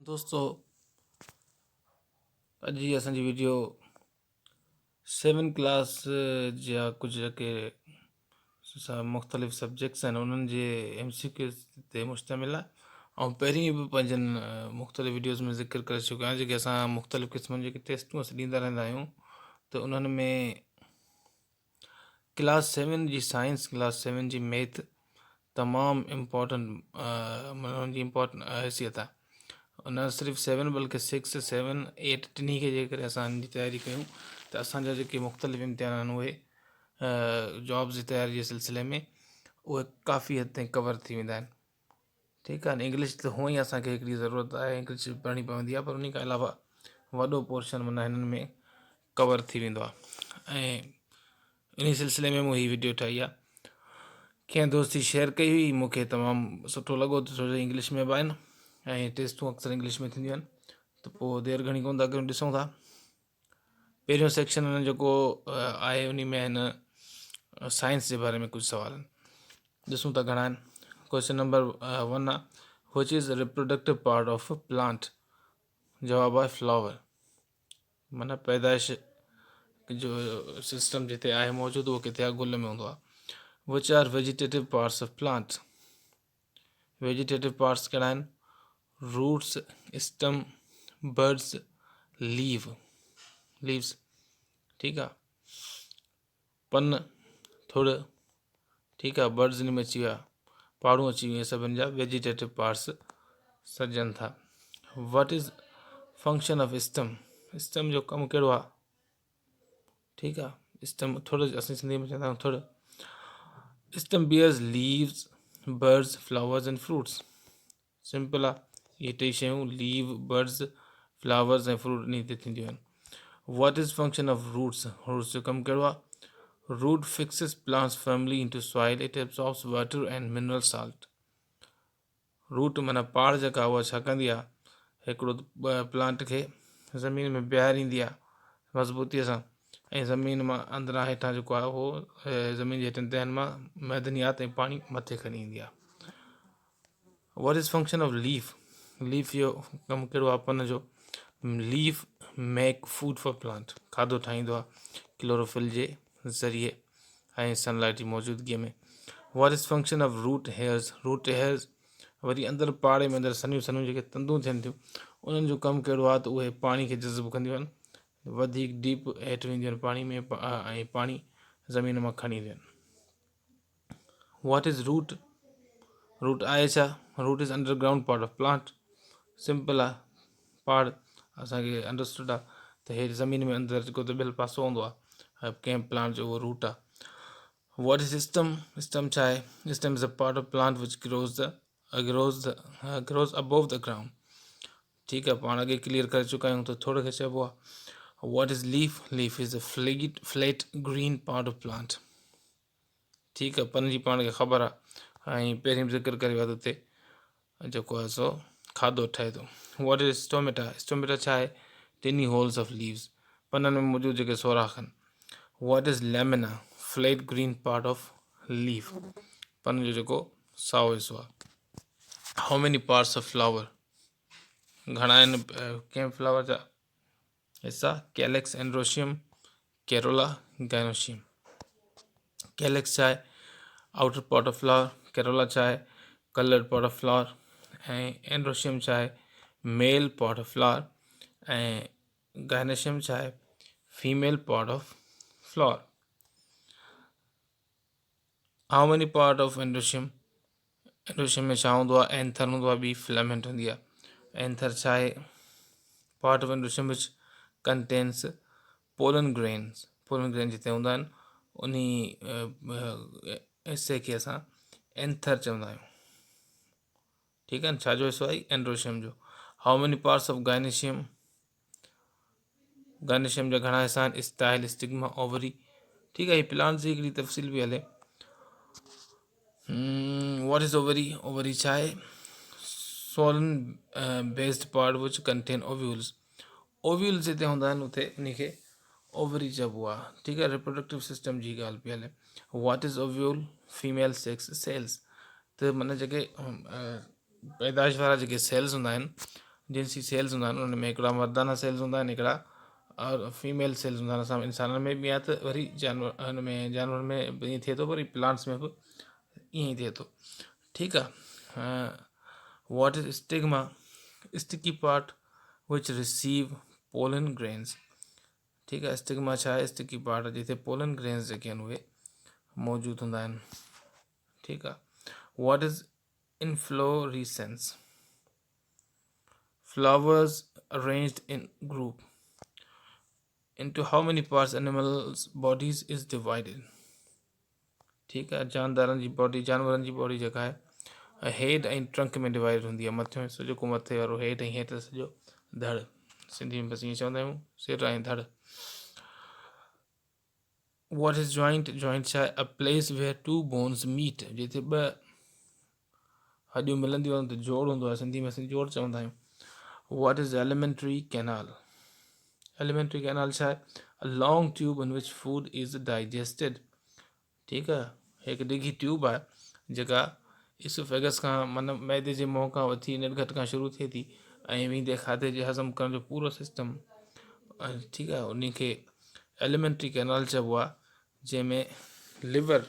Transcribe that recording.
دوستو اڄ جي اسان جي ويڊيو سيون ڪلاس جا ڪجهه جيڪي مختلف سبجيڪٽس آهن انهن جي ايم سي ڪيوز تي مشتمل آهي ۽ پهرين به پنهنجن مختلف ويڊيوز ۾ ذڪر ڪري چڪو آهيان جيڪي اسان مختلف قسمن جيڪي ٽيسٽون اسان ڏيندا رهندا آهيون ته انهن ۾ ڪلاس سيون جي سائنس ڪلاس سيون جي ميٿ تمام امپارٽنٽ انهن جي امپارٽنٽ حيثيت آهي نه صرف سيون بلڪه سڪس سيون ايٽ ٽنهي کي جيڪڏهن اسان ان جي تياري ڪيون ته اسانجا جيڪي مختلف امتحان آهن اهي جابس جي تياري جي سلسلي ۾ اهي ڪافي حد تائين ڪور ٿي ويندا آهن ٺيڪ آهي انگلش ته هونئن ئي اسان کي هڪڙي ضرورت آهي انگلش پڙهڻي پوندي آهي پر ان کان علاوه وڏو پورشن معنيٰ هنن ۾ ڪور ٿي ويندو آهي ۽ ان سلسلي ۾ مون هي ويڊيو ٺاهي آهي ڪنهن دوست هي شيئر ڪئي هئي مون کي تمام سٺو لڳو ته ڇو جو انگلش ۾ به آهن ۽ ٽيسٽون اڪثر انگلش ۾ ٿينديون آهن ته پوء دير گهڻي ڪونه ٿا ڪريون ڏسون ٿا پهريون سيڪشن هن جيڪو آهي انهي ۾ هن سائنس جي باري ۾ ڪجهه سوال آهن ڏسون ٿا گهڻا آهن ڪوشچن نمبر ون آ which is reproductive part of plant جواب آهي فلاور معنی پيدائش جو سسٽم جتي آهي موجود اهو ڪٿي آهي گل ۾ هوندو آهي which are vegetative parts of plant vegetative parts ڪهڙا آهن roots stem buds leave leaves ٺيڪ آ پن ٿڙ ٺيڪ آ برڊز ان ۾ اچي ويا پاڙون اچي ويون سڀن جا ويجيٽيٽو پارٽس سڏجن ٿا what is function of stem stem جو ڪم ڪهڙو آ ٺيڪ آ اسٽم ٿڙ اسين سنڌي ۾ چوندا آهيون ٿڙ stem bears leaves buds flowers and fruits simple آ اهي ٽئي شيون ليو برڊز فلاورز ۽ فروٽ انهي تي ٿينديون آهن what is function of roots roots جو ڪم ڪهڙو آ root fixes plants firmly into soil it absorbs water and mineral salt root معنيٰ پاڙ جيڪا اها ڇا ڪندي آهي هڪڙو پلانٽ کي زمين ۾ بيهاريندي آهي مضبوطيء سان ۽ زمين مان اندران هيٺان جيڪو آهي اهو زمين جي هيٺين تهن مان معدنيات ۽ پاڻي مٿي کڻي ايندي آهي what is function of leaf leaf جو ڪم ڪهڙو آهي پن جو leaf make food for plant کاڌو ٺاهيندو آهي ڪلوروفل جي ذريعي ۽ سن لائٽ جي موجودگي ۾ what is function of root hairs root hairs وري اندر پاڙي ۾ اندر سنهيون سنهيون جيڪي تندون ٿين ٿيون انهن جو ڪم ڪهڙو آهي ته اهي پاڻي کي جذب ڪنديون آهن وڌيڪ ڊيپ هيٺ وينديون آهن پاڻي ۾ ۽ پاڻي زمين مان کڻي اينديون آهن what is root root آهي ڇا root is underground part of plant simple آهي پاڙ اسانکي انڊرسٽوڊ آهي ته هي زمين ۾ اندر جيڪو دٻيل پاسو هوندو آهي ڪنهن پلانٽ جو اهو روٽ آهي what is stem stem ڇا آهي stem is a part of plant which grows the grows the grows above the ground ٺيڪ آهي پاڻ اڳي ڪليئر ڪري چڪا آهيون ته ٿورو کي چئبو آهي what is leaf leaf is a flat flat green part of plant ٺيڪ آ پن جي پاڻ کي خبر آ ۽ پهرين به ذڪر ڪري ويو ته جيڪو آهي سو کاڌو ٺهي ٿو what is stomata stomata ڇا آهي ٽني هولز آف ليوز پنن ۾ موجود جيڪي سوراخ آهن what is lamina flat green part of leaf پن جو جيڪو سائو حصو آهي how many parts of flower گهڻا آهن ڪنهن فلاور جا حصا ڪيلڪس اينڊروشيم ڪيرولا گائنوشيم ڪيلڪس ڇا آهي outer part of flower corolla ڇا آهي ڪلرڊ پارٽ آف فلاور ۽ اينڊروشيم ڇا آهي ميل پارٽ آف فلاور ۽ گائنوشيم ڇا آهي female part of flower how many part of androecium androecium ۾ ڇا هوندو آهي اينٿر هوندو آهي ٻي فلامينٽ هوندي آهي اينٿر ڇا آهي part of androecium which contains pollen grains pollen grain جتي هوندا آهن انهي حصي کي اسان اينٿر چوندا آهيون ٺيڪ آهي ڇا جو حصو آهي اينڊروشيم جو how many parts of gynoecium gynoecium جا گهڻا حصا آهن اسٽائل اسٽگما اووري ٺيڪ آهي پلانٽس جي هڪڙي تفصيل به هلي what is ovary ovary ڇا آهي swollen based part which contain ovules ovules جتي هوندا آهن اتي ان کي اووري چئبو آهي ٺيڪ آهي ريپروڊڪٽو سسٽم جي ڳالهه پئي هلي what is ovule female sex cells ته معنی جيڪي پيدائش وارا جيڪي سيلز هوندا آهن جنسي سيلز هوندا آهن انهن ۾ هڪڙا مردانا سيلز هوندا آهن هڪڙا فيميل سيلز هوندا آهن اسان انسانن ۾ به آهي ته وري جانور هن ۾ جانورن ۾ به ائين ٿئي ٿو وري پلانٽس ۾ به ائين ئي ٿئي ٿو ٺيڪ آهي what is stigma sticky part which receive pollen grains ٺيڪ آهي اسٽگما ڇا آهي اسٽڪي پارٽ جتي پولن گرينز جيڪي آهن اهي موجود هوندا آهن ٺيڪ آهي what is inflorescence flowers arranged in group into how many parts animals bodies is divided ٺيڪ آهي جاندارن جي باڊي جانورن جي باڊي جيڪا آهي هيڊ ۽ ٽرنڪ ۾ ڊوائيڊ هوندي آهي مٿيون حصو جيڪو مٿي وارو هيڊ ۽ هيٺ سڄو ڌڙ سنڌي ۾ بس ائين چوندا آهيون سر ۽ ڌڙ what is joint joint ڇا آهي a place where two bones meet جتي ٻه هڏيون ملنديون آهن ته جوڙ هوندو آهي سنڌي ۾ اسين جوڙ چوندا آهيون what is alimentary canal alimentary canal ڇا آهي a long tube in which food is digested ٺيڪ آهي هڪ ڊگهي ٽيوب آهي جيڪا اسوفيگس کان من معدي جي منهن کان وٺي نڙگهٽ کان شروع ٿئي ٿي ۽ ويندي کاڌي جي هضم ڪرڻ جو پورو سسٽم ٺيڪ آهي ان کي ايليمينٽري ڪينال چئبو آهي جنهن ۾ ليور